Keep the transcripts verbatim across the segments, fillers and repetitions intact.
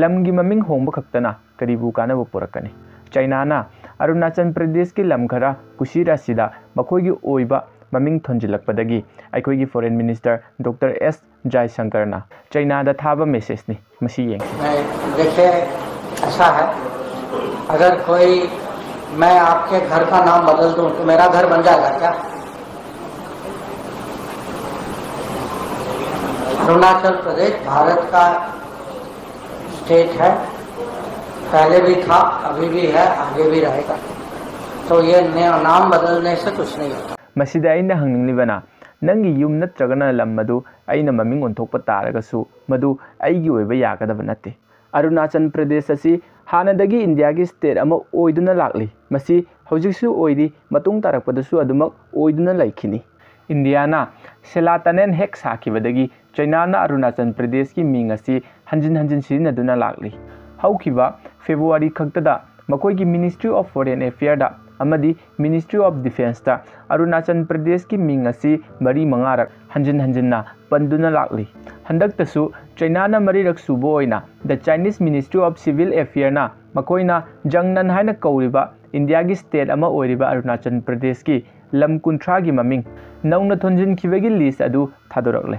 ꯂꯝꯒꯤ ꯃꯃꯤꯡ ꯍꯣꯡꯕ ꯈꯛꯇꯅ ꯀꯔꯤꯕꯨ ꯀꯥꯟꯅꯕ ꯄꯨꯔꯛꯀꯅꯤ? ꯆꯩꯅꯥꯅ ꯑꯔꯨꯅꯥꯆꯜ ꯄ꯭ꯔꯗꯦꯁꯀꯤ ꯂꯝ ꯈꯔ ꯀꯨꯁꯤꯔꯥꯁꯤꯗ ꯃꯈꯣꯏꯒꯤ ꯑꯣꯏꯕ ꯃꯃꯤꯡ ꯊꯣꯟꯖꯤꯜꯂꯛꯄꯗꯒꯤ ꯑꯩꯈꯣꯏꯒꯤ Foreign Minister Doctor S Jaishankarꯅ ꯆꯩꯅꯥꯗ ꯊꯥꯕ messageꯅꯤ꯫ ꯃꯁꯤ ꯌꯦꯡꯁꯤ꯫ देखिए, ऐसा है, अगर कोई, मैं आपके घर का नाम बदल दूं तो मेरा घर बन जाएगा क्या? अरुणाचल प्रदेश भारत का स्टेट है, पहले भी था, अभी भी है, आगे भी रहेगा। तो ये नाम बदलने से कुछ नहीं होता। ꯃꯁꯤꯗ ꯑꯩꯅ ꯍꯪꯅꯤꯡꯂꯤꯕꯅ, ꯅꯪꯒꯤ ꯌꯨꯝ ꯅꯠꯇ꯭ꯔꯒꯅ ꯂꯝ ꯑꯗꯨ ꯑꯩꯅ ꯃꯃꯤꯡ ꯑꯣꯟꯊꯣꯛꯄ ꯇꯥꯔꯒꯁꯨ ꯃꯗꯨ ꯑꯩꯒꯤ ꯑꯣꯏꯕ ꯌꯥꯒꯗꯕ ꯅꯠꯇꯦ꯫ ꯑꯔꯨꯅꯥꯆꯜ ꯄ꯭ꯔꯗꯦꯁ ꯑꯁꯤ ꯍꯥꯟꯅꯗꯒꯤ ꯏꯟꯗꯤꯌꯥꯒꯤ state ꯑꯃ ꯑꯣꯏꯗꯨꯅ ꯂꯥꯛꯂꯤ꯫ ꯃꯁꯤ ꯍꯧꯖꯤꯛꯁꯨ ꯑꯣꯏꯔꯤ, ꯃꯇꯨꯡ ꯇꯥꯔꯛꯄꯗꯁꯨ ꯑꯗꯨꯃꯛ ꯑꯣꯏꯗꯨꯅ ꯂꯩꯈꯤꯅꯤ꯫ ꯏꯟꯗꯤꯌꯥꯅ ꯁꯦꯂꯥ ꯇꯅꯦꯜ ꯍꯦꯛ ꯁꯥꯈꯤꯕꯗꯒꯤ ꯆꯩꯅꯥꯅ ꯑꯔꯨꯅꯥꯆꯜ ꯄ꯭ꯔꯗꯦꯁꯀꯤ ꯃꯤꯡ ꯑꯁꯤ ꯍꯟꯖꯤꯟ ꯍꯟꯖꯤꯟ ꯁꯤꯖꯤꯟꯅꯗꯨꯅ ꯂꯥꯛꯂꯤ꯫ ꯍꯧꯈꯤꯕ ꯐꯦꯕ꯭ꯔꯨꯋꯥꯔꯤ ꯈꯛꯇꯗ ꯃꯈꯣꯏꯒꯤ Ministry of Foreign Affairꯗ ꯑꯃꯗꯤ Ministry of Defenceꯇ ꯑꯔꯨꯅꯥꯆꯜ ꯄ꯭ꯔꯗꯦꯁꯀꯤ ꯃꯤꯡ ꯑꯁꯤ ꯃꯔꯤ ꯃꯉꯥꯔꯛ ꯍꯟꯖꯤꯟ ꯍꯟꯖꯤꯟꯅ ꯄꯟꯗꯨꯅ ꯂꯥꯛꯂꯤ꯫ ꯍꯟꯗꯛꯇꯁꯨ ꯆꯩꯅꯥꯅ ꯃꯔꯤꯔꯛ ꯁꯨꯕ ꯑꯣꯏꯅ the Chinese Ministry of Civil Affairꯅ ꯃꯈꯣꯏꯅ ꯖꯪꯅꯟ ꯍꯥꯏꯅ ꯀꯧꯔꯤꯕ ꯏꯟꯗꯤꯌꯥꯒꯤ state ꯑꯃ ꯑꯣꯏꯔꯤꯕ ꯑꯔꯨꯅꯥꯆꯜ ꯄ꯭ꯔꯗꯦꯁꯀꯤ ꯂꯝ ꯀꯨꯟꯊ꯭ꯔꯥꯒꯤ ꯃꯃꯤꯡ ꯅꯧꯅ ꯊꯣꯟꯖꯤꯟꯈꯤꯕꯒꯤ list ꯑꯗꯨ ꯊꯥꯗꯣꯔꯛꯂꯦ꯫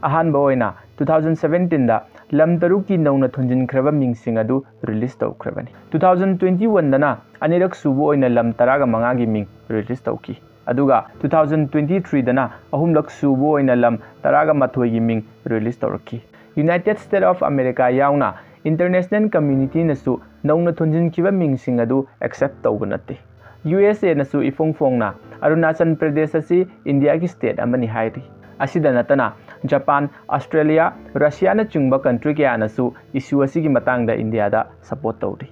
ꯑꯍꯥꯟꯕ ꯑꯣꯏꯅ two thousand seventeenꯗ ꯂꯝ ꯇꯔꯨꯛꯀꯤ ꯅꯧꯅ ꯊꯣꯟꯖꯤꯟꯈ꯭ꯔꯕ ꯃꯤꯡꯁꯤꯡ ꯑꯗꯨ release ꯇꯧꯈ꯭ꯔꯕꯅꯤ꯫ Two thousand twenty oneꯗꯅ ꯑꯅꯤꯔꯛ ꯁꯨꯕ ꯑꯣꯏꯅ ꯂꯝ ꯇꯔꯥꯒ ꯃꯉꯥꯒꯤ ꯃꯤꯡ release ꯇꯧꯈꯤ꯫ ꯑꯗꯨꯒ two thousand twenty threeꯗꯅ ꯑꯍꯨꯝꯂꯛ ꯁꯨꯕ ꯑꯣꯏꯅ ꯂꯝ ꯇꯔꯥꯒ ꯃꯥꯊꯣꯏꯒꯤ ꯃꯤꯡ release ꯇꯧꯔꯛꯈꯤ꯫ United States of America ꯌꯥꯎꯅ international communityꯅꯁꯨ ꯅꯧꯅ ꯊꯣꯟꯖꯤꯟꯈꯤꯕ ꯃꯤꯡꯁꯤꯡ ꯑꯗꯨ accept ꯇꯧꯕ ꯅꯠꯇꯦ꯫ USAꯅꯁꯨ ꯏꯐꯣꯡ ꯐꯣꯡꯅ ꯑꯔꯨꯅꯥꯆꯜ ꯄ꯭ꯔꯗꯦꯁ ꯑꯁꯤ ꯏꯟꯗꯤꯌꯥꯒꯤ state ꯑꯃꯅꯤ ꯍꯥꯏꯔꯤ꯫ ꯑꯁꯤꯗ ꯅꯠꯇꯅ ꯖꯄꯥꯟ, ꯑꯁꯇ꯭ꯔꯦꯂꯤꯌꯥ, ꯔꯁꯤꯌꯥꯅꯆꯤꯡꯕ country ꯀꯌꯥꯅꯁꯨ issue ꯑꯁꯤꯒꯤ ꯃꯇꯥꯡꯗ ꯏꯟꯗꯤꯌꯥꯗ support ꯇꯧꯔꯤ꯫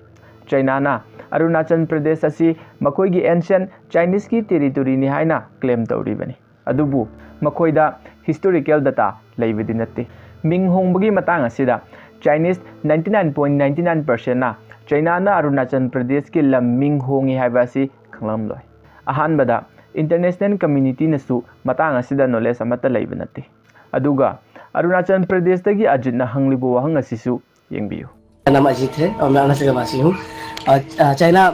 ꯆꯩꯅꯥꯅ ꯑꯔꯨꯅꯥꯆꯜ ꯄ꯭ꯔꯗꯦꯁ ꯑꯁꯤ ꯃꯈꯣꯏꯒꯤ ancient Chineseꯀꯤ territoryꯅꯤ ꯍꯥꯏꯅ claim ꯇꯧꯔꯤꯕꯅꯤ꯫ ꯑꯗꯨꯕꯨ ꯃꯈꯣꯏꯗ historical data ꯂꯩꯕꯗꯤ ꯅꯠꯇꯦ꯫ ꯃꯤꯡ ꯍꯣꯡꯕꯒꯤ ꯃꯇꯥꯡ ꯑꯁꯤꯗ Chinese ninety nine point nine nine percentꯅ ꯆꯩꯅꯥꯅ Arunachal ꯄ꯭ꯔꯗꯦꯁꯀꯤ ꯂꯝ ꯃꯤꯡ ꯍꯣꯡꯉꯤ ꯍꯥꯏꯕ ꯑꯁꯤ ꯈꯪꯂꯝꯂꯣꯏ꯫ ꯑꯍꯥꯟꯕꯗ, international communityꯅꯁꯨ ꯃꯇꯥꯡ ꯑꯁꯤꯗ knowledge ꯑꯃꯠꯇ ꯂꯩꯕ ꯅꯠꯇꯦ꯫ ꯑꯗꯨꯒ ꯑꯔꯨꯅꯥꯆꯜ ꯄ꯭ꯔꯗꯦꯁꯇꯒꯤ ꯑꯖꯤꯠꯅ ꯍꯪꯂꯤꯕ ꯋꯥꯍꯪ ꯑꯁꯤꯁꯨ ꯌꯦꯡꯕꯤꯌꯨ꯫ मेरा नाम अजीत है और मैं अरुणाचल का वासी हूँ। और, अ, चाइना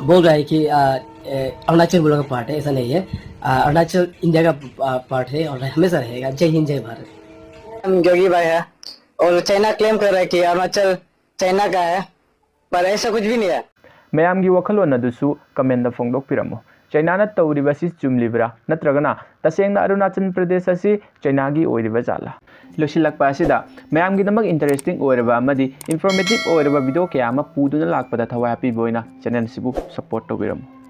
बोल रहा है कि, अ, ए, अरुणाचल वो लोग का पार्ट है, ऐसा नहीं है। अ, अरुणाचल इंडिया का, अ, पार्ट है और हमेशा रहेगा। जय हिंद, जय भारत। हम योगी भाई है और चाइना क्लेम कर रहा है कि अरुणाचल चाइना का है, पर ऐसा कुछ भी नहीं है। ꯃꯌꯥꯝꯒꯤ ꯋꯥꯈꯜꯂꯣꯟ ꯑꯗꯨꯁꯨ ꯀꯃꯦꯟꯗ ꯐꯣꯡꯗꯣꯛꯄꯤꯔꯝꯃꯨ꯫ ꯆꯥꯏꯅꯥꯅ ꯇꯧꯔꯤꯕ ꯑꯁꯤ ꯆꯨꯝꯂꯤꯕ꯭ꯔꯥ, ꯅꯠꯇ꯭ꯔꯒꯅ ꯇꯁꯦꯡꯅ ꯑꯔꯨꯅꯥꯆꯜ ꯄ꯭ꯔꯗꯦꯁ ꯑꯁꯤ ꯆꯥꯏꯅꯥꯒꯤ ꯑꯣꯏꯔꯤꯕ ꯖꯥꯠꯂꯥ? ꯂꯣꯏꯁꯤꯜꯂꯛꯄ ꯑꯁꯤꯗ ꯃꯌꯥꯝꯒꯤꯗꯃꯛ ꯏꯟꯇꯔꯦꯁꯇꯤꯡ ꯑꯣꯏꯔꯕ ꯑꯃꯗꯤ ꯏꯟꯐꯣꯔꯃꯦꯇꯤꯚ ꯑꯣꯏꯔꯕ ꯚꯤꯗꯤꯑꯣ ꯀꯌꯥ ꯑꯃ ꯄꯨꯗꯨꯅ ꯂꯥꯛꯄꯗ ꯊꯋꯥꯏ ꯍꯥꯞꯄꯤꯕ ꯑꯣꯏꯅ ꯆꯦꯅꯦꯜꯁꯤꯕꯨ ꯁꯄꯣꯔꯠ ꯇꯧꯕꯤꯔꯝꯃꯨ꯫